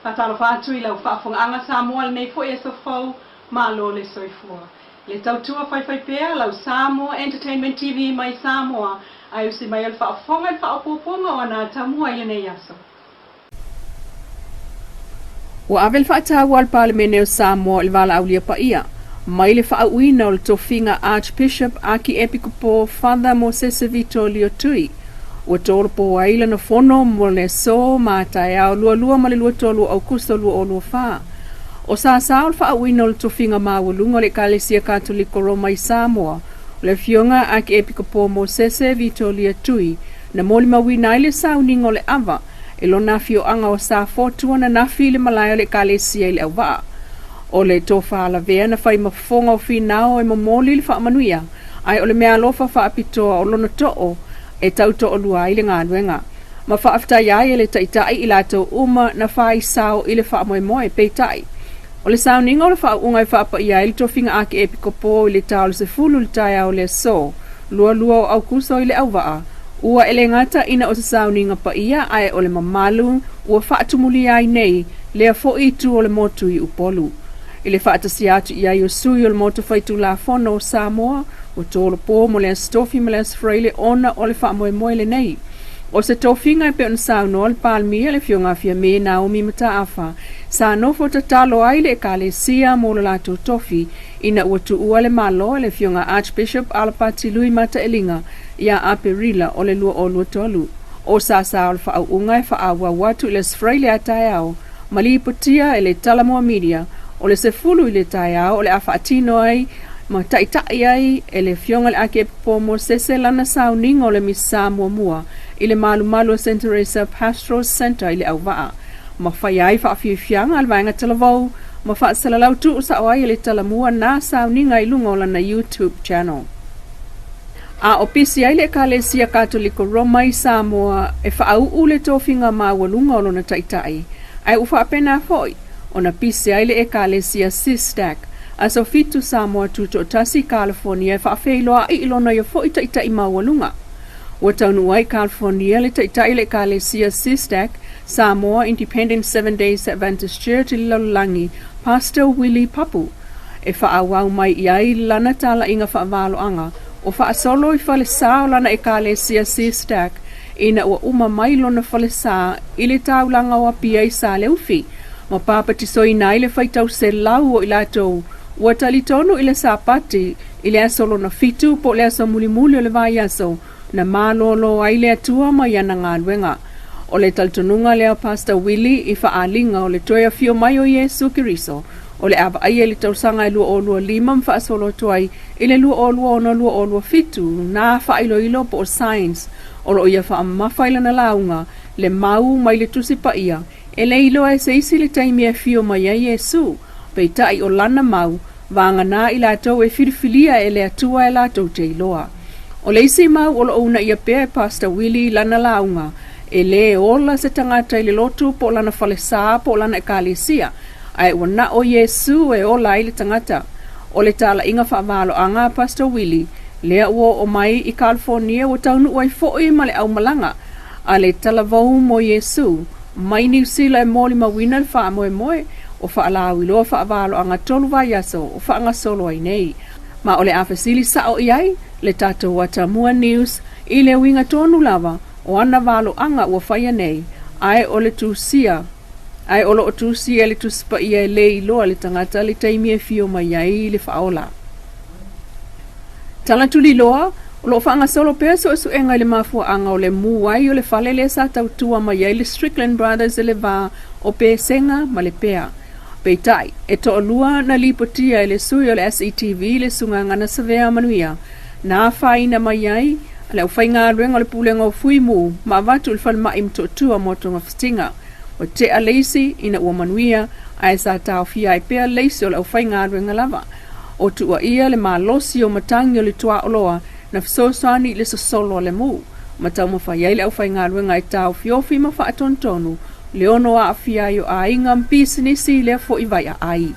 Faatalofa atu i lau faafofogaaga Samoa i lenei foi aso fou, malo le soifua. Le tautua faifaipea lau Samoa Entertainment TV mai Samoa ae usi mai o le faafofoga i le faaopoopoga o ana atamua i lenei aso. Ua ave le faataua a le Palemene o Samoa i le valaaulia paia mai le faauuina o le tofiga Archbishop Akiepikopo Father Mosese Vitolio Tui, ua tolopo ai lana fono mo le aso ma taeao 22 ma le 23 o Aukuso 2024. O sasa o le faauuina o le tofiga maualuga o le Ekalesia Katoliko Roma i Samoa, o le Afioga Akiepikopo Mosese Vitolio Tui, na molimauina ai le sauniga o le ava i lona afioaga o Safotu ananafi i le malae o le Ekalesia i Leauvaa. O le tofa lavea na fai ma fofoga o Finao e momoli le faamanuia, ae o le meaalofa faapitoa o lona too e tau toalua ai le galuega. Ma faafetai ai e le Taitai i latou uma na fai sao i le faamoemoe. Peitai, o le sauniga o le faauuga e faapaia ai le tofiga Akiepikopo i le ta o le 10 i le taeao o le aso 22 o Aukuso i Leauvaa, ua e le gata ina o se sauniga paia ae o le mamalu ua faatumulia ai nei lea foi itu o le motu i Upolu. I le faatasia atu i ai o sui o le Motu Faitulafono o Samoa, ua tolopo mo le Aso Tofi ma le Aso Faraile ona o le faamoemoe lenei. O se tofiga e pei ona saunoa le Palemia le Afioga Fiame Naomi Mataafa, sa nofo tatalo ai le Ekalesia mo lo latou tofi ina ua tuua le Malo e le Afioga Archbishop Alapati Lui Mataeliga ia Aperila o le 2023. O sasa o le faauuga e faaauau atu i le Aso Faraile a taeao ma lipotia e le Talanoa Media o le 10 i le taeao o le a faatino ai ma taitai ai e le Afioga i le Akiepipo Mosese lana sauniga o le Misa muamua i le malumalu o St Teresa Pastoral Centre i Leauvaa ma faia ai faafiafiaga a le vaega talavou ma faasalalau tuusao ai e le Talamua nā sauniga i luga o lana YouTube channel. A o pisi ai le Ekalesia Katoliko Roma i Samoa e faauu le tofiga maualuga o lona taitai, ae ua faapena foi ona pisi ai le Ekalesia SISTAC, Aso Fitu Samoa Tutoatasi i Kalifonia e faafeiloai i lona ia foi taitai maualuga. Ua taunuu ai i Kalifonia le taitai o le Ekalesia SISTAC, Samoa Independent Seven Days Adventist Church i le lalolagi, Pastor Willie Papu, e faaauau mai i ai lana talaiga faavaloaga o faasolo i falesa o lana Ekalesia SISTAC ina ua uma mai lona falesa i le taulaga o Apia i Saleufi ma papatisoina ai le faitau selau o i latou ua talitonu i le Sapati i le aso lona fitu po o le aso mulimuli o le vaiaso na malōlō ai le Atua mai ana galuega. O le talitonuga lea o Pastor Willie i faaaliga o le toe afio mai o Iesu Keriso o le a vaaia i le tausaga e 2025 ma faasolo atu ai i le 2026-2027 nā faailoilo po o signs o lo o ia faamamafa i lana lauga le mau mai le Tusi Paia e le iloa e se isi le taimi e afio mai ai Iesu, peitai o lana mau vagana i latou e filifilia e le Atua e latou te iloa. O le isi mau o lo o uunaia pea e Pastor Willie i lana lauga, e lē ola se tagata i le lotu po o lana falesa po o lana ekalesia, ae ua na o Iesu e ola ai le tagata. O le talaiga faavaloaga a Pastor Willie, lea ua oo mai i California ua taunuu ai foi ma le aumalaga a le talavou mo Iesu mai Niu Sila e molimauina le faamoemoe o faalauiloa faavaloaga tolu vaiaso o faagasolo ai nei. Ma o le a fesili sao i ai le tatou Atamua News i le uiga tonu lava o ana valoaga ua faia nei, ae o le tusia ae o lo o tusia e le Tusi Paia e lē iloa le tagata le taimi e fio mai ai le Faaola. Tala tuliloa, O lo o faagasolo pea suesuega i le mafuaaga o le mū ai o le fale lea sa tautua mai ai le Strickland Brothers i le va o Pesega ma le Pea. Peitai, e toalua na lipotia e le sui o le SETV le Susuga Savea Manuia na afaina mai ai le aufaigaluega o le Pulega o Fuimu ma avatu i le falemai Motootua mo togafitiga. Ua tea le isi ina ua manuia ae sa taofia ai pea le isi o le aufaigaluega lava. O tuuaia le malosi o matagi o le tuaoloa na fesoasoani i le sosolo a le mū ma taumafai ai le aufaigaluega e taofiofi ma faatonutonu le ono aafia ai o aiga ma pisinisi i lea foi vaiaai.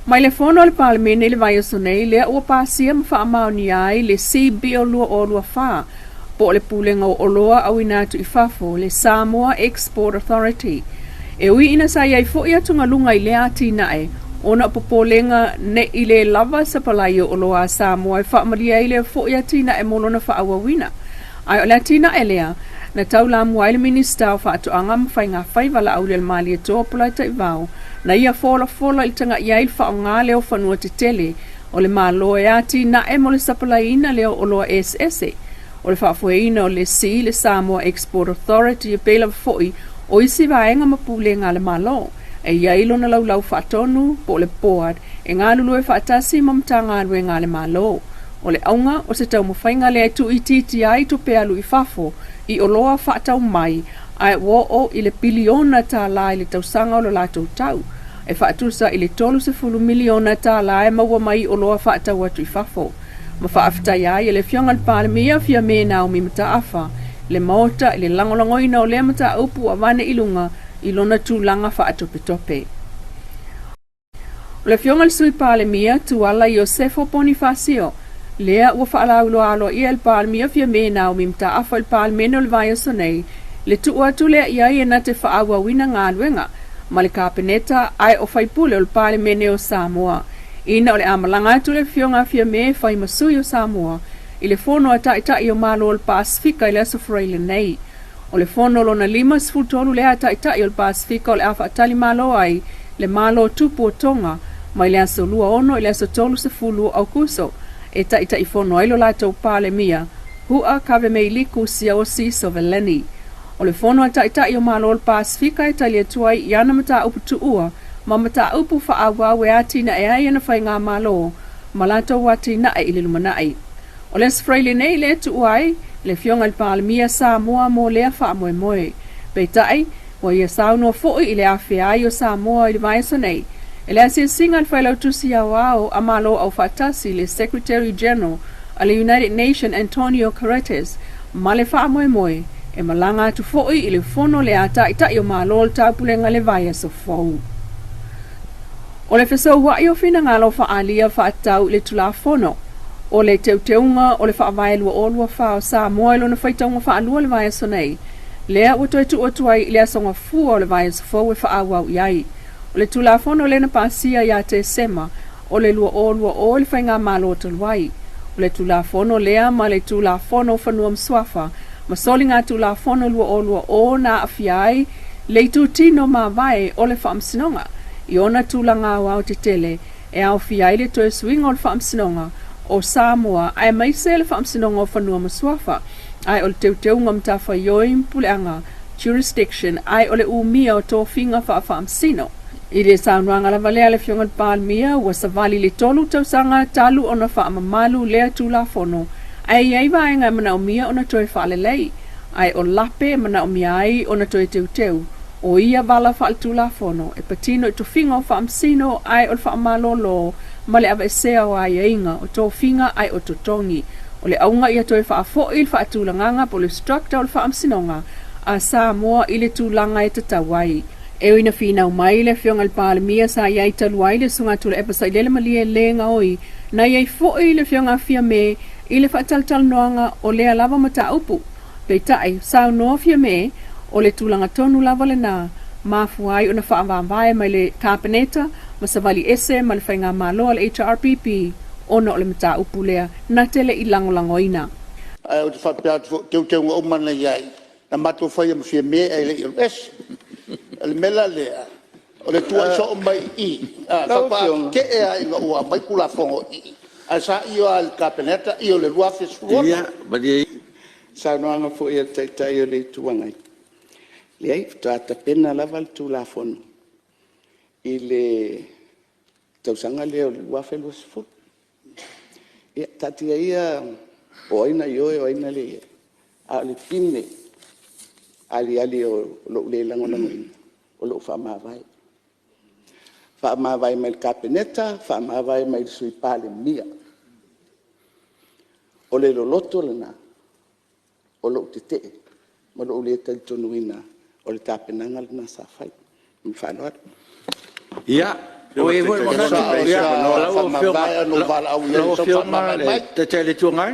Mai le fono a le Palemene i le vaiaso nei lea ua pasia ma faamaonia ai le C-Bill 2024 po o le Pulega o Oloa Auina Atu i Fafo, le Samoa Export Authority. E ui ina sa i ai fo'i atugaluga i lea atinae, ona o popolega ne i le lava sapalai o oloa a Samoa e faamalie ai lea fo'i atinae mo lona faaauauina. Ae o le atinae lea, na taulamua ai le Minisita o Faatoaga ma Faiga Faiva Laaulialemalietoa Polataivao, na ia folafola i le taga'i ai le faaaoga lea o fanua tetele o le Malo e atinae mo le sapalaiina lea o oloa eseese. O le faafoeina o le si le Samoa Export Authority e pei lava foi o isi vaega ma pulega a le Malo, e i ai lona laulau faatonu po o le Board e galulue faatasi ma Matagaluega a le Malo. O le auga o se taumafaiga lea e tuuitiitia ai tupe alu i fafo i oloa faatau mai ae ua oo i le piliona tālā i le tausaga o lo latou tau, e faatusa i le $30 miliona tālā e maua mai i oloa faatau atu i fafo. Ma faafetaia ai e le Afioga i le Palemia Fiame Naomi Mataafa le Maota i le lagolagoina o lea mataupu ua avane i luga i lona tulaga faatopetope. O le Afioga i le Sui Palemia, Tuala Iosefo Ponifasio, lea ua faalauiloa aloaia e le Palemia Fiame Naomi Mataafa i le Palemene o le vaiaso nei, le tuu atu lea i ai e na te faaauauina galuega ma le Kapeneta ae o faipule o le Palemene o Samoa. Ina o le a malaga atu le Afioga a Fiame e fai ma sui o Samoa i le Fono a Taitai o Malo o le Pasefika i le Aso Faraile nei. O le fono lona 53 lea a Taitai o le Pasefika o le a faatalimalo ai le Malo Tupu o Tonga mai le aso 26 i le aso 30 o Aokuso e taitaifono ai lo latou Palemia, Hu'a Kavemeiliku Siaosi Sovaleni. O le fono a Taitai o Malo o le Pasefika e tali atu ai i ana mataupu tuua ma mataupu faaauau e atinae ai ana faigamalo ma latou atinae i le lumanai. O le Aso Faraile nei lea e tuua ai le Afioga i le Palemia Samoa mo lea faamoemoe. Peitai, ua ia saunoa foi i le afea ai o Samoa i le vaiaso nei, i le asiasiga a le Failautusi Aoao a Malo Aufaatasi le Secretary General a le United Nation Antonio Guterres ma le faamoemoe e malaga atu foi i le fono lea a Taitai o Malo o le Taupulega i le vaiaso fou. O le fesoua'i o finagalo faaalia faatatau i le Tulafono o le Teuteuga o le Faavae 2024 o Samoa i lona faitauga faalua i le vaiaso nei, lea ua toe tuu atu ai i le aso Gafua o le vaiaso fou e faaauau i ai. O le Tulafono lea na pasia ia Tesema o le 2020 i le Faigamalo talu ai. O le Tulafono lea ma le Tulafono o Fanua ma Suafa ma Soligatulafono 2020 na aafia ai le itutino mavae o le Faamasinoga i ona tulaga aoaotetele e aofia ai le toe suiga o le Faamasinoga o Samoa aemaise le Faamasinoga o Fanua ma Suafa ae o le teuteuga matafaioi ma puleaga jurisdiction ae o le umia o tofiga faafaamasino. I le saunoaga lava lea a le Afioga i le Palemia, ua savali i le 3 tausaga talu ona faamamalu lea Tulafono, ae i ai vaega e manaomia ona toe faalelei, ae o lape e manaomia ai ona toe teuteu, o ia vala faaletulafono e patino i tofiga o faamasino ae o le faamalolo ma le aveesea o aiaiga o tofiga ae o totogi. O le auga ia toe faafoi le faatulagaga po o le structure o le Faamasinoga a Samoa i le tulaga e tatau ai. E ui na finau mai le Afioga i le Palemia sa i ai talu ai le Susuga Tuilaepa Sailele Malie le gaoi, na i ai foi le Afioga a Fiame i le faatalatalanoaga o lea lava mataupu. Peitai, saunoa Fiame, o le tulaga tonu lava lena, mafua ai ona faavaevae mai le Kapeneta ma savali ese ma le Faigamalo a le HRPP ona o le mataupu lea na te le i lagolagoina. Ae ou te faapea atu foi, o teuteuga uma na i ai, na matou faia ma Fiame ae le i alu ese. O le mea la lea, o le tuuai soo mai i i, faatoa tetee lava ina ua aumai Tulafono i i, ae sa i lava i le Kapeneta ia i le 2016. Ia, malie le saunoaga foi a le Taitai o le Itu Agai, leai, faatoa tapena lava le Tulafono i le tausaga lea o le 2020. Ia taatia ia po o ai na ioe o ai na le ioe, a o le pine aliali o lou le lagolagoina, o lou faamavae. Faamavae mai le Kapeneta, faamavae mai le Sui Palemia. O le loloto lena o lou tetee ma lou le talitonuina o le tapenaga lena sa fai. Ma le faaaloalo. Ia, ua i ai foi le manatu E sao sa lau Afioga faamavae ona ou valaau i ai lau e sau Afioga i faamavae le mai. Taitai o le Itu Agai,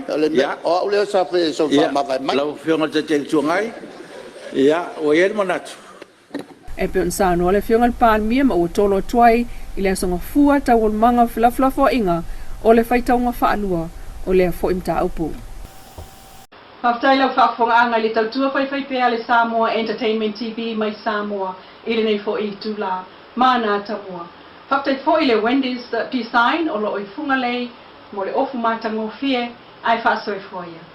O au lea sa fai ai e sau faamavae mai. Lau Afioga i le Taitai o le Itu Agai, ua i ai le manatu, E pei ona saunoa le Afioga i le Palemia ma ua tolo atu ai i le Aso Gafua taualumaga o felafolafoaiga o le faitauga faalua o lea foi mataupu. Faafetai lau faafofogaaga i le tautua faifaipea a le Samoa Entertainment TV mai Samoa i lenei foi itulā. Mana tamua. Faafetai foi i le Wendy's Design o lo o i Fugalei mo le ofu matagofie ae faasoifua ia.